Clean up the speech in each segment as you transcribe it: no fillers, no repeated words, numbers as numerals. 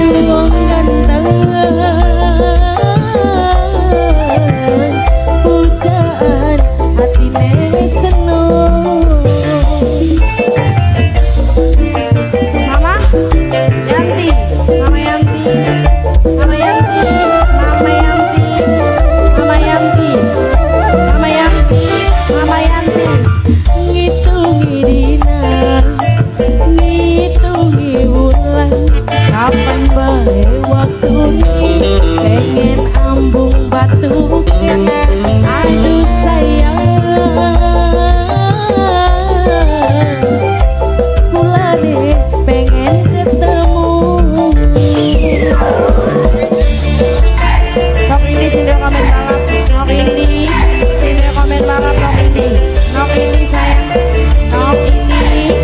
Wong ganteng, pujaan hatine seneng. Mama Yanti, Mama Yanti, Mama Yanti, Mama Yanti, Mama Yanti, Mama Yanti, Mama Yanti. Ngitungi dina, ngitungi wulan, kapan bae waktune pengen ambung batuke. Aduh sayang, kulane pengen ketemu. Nok ini sini komen balap, nok ini sini komen balap, nok ini, nok ini sayang, nok ini,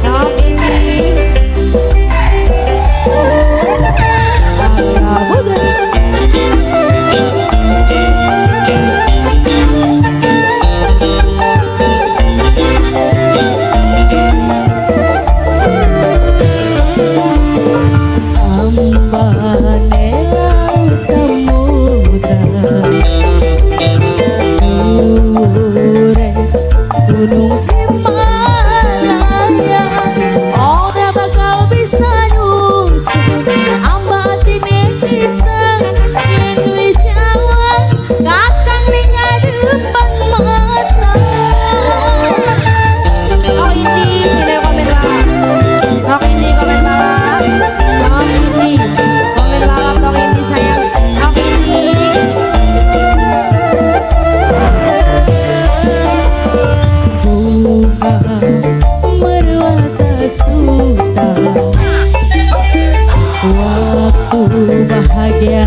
nok ini. Putra. Ambane laut samudra, dhuwure gunung Himalaya, ora bakal bisa nyusul amba atine kita yen wis nyawang kakang ning ngarepan mata. Nok ini sini komen balap, nok ini komen balap, nok ini komen balap, nok ini sayang, nok ini. Bunga merwata suta, waktu bahagia.